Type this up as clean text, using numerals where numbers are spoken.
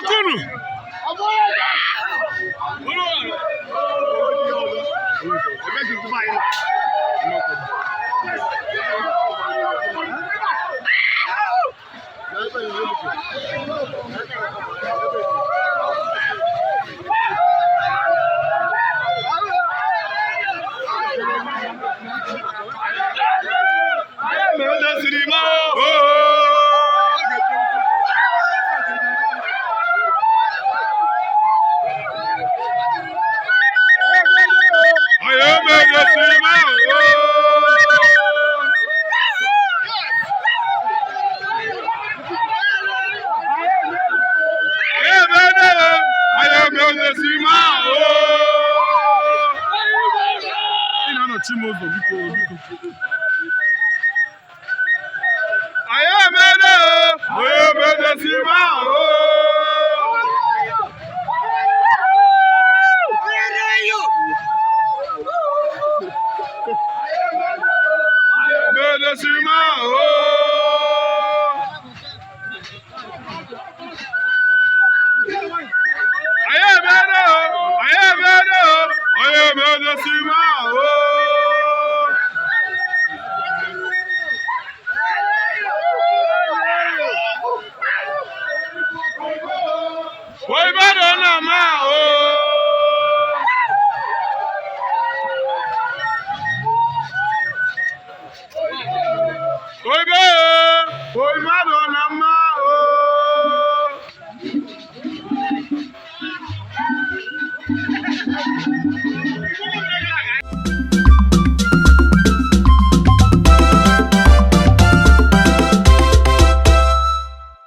Ọkụnụ. Ị na-anọchi m ụzọ, biko, biko. Anyị emene o, onye emedesi ma o. Emedesi ma o. Anyị emene o, anyị emene o, onye emedesi ma o. Oi, banana ma o.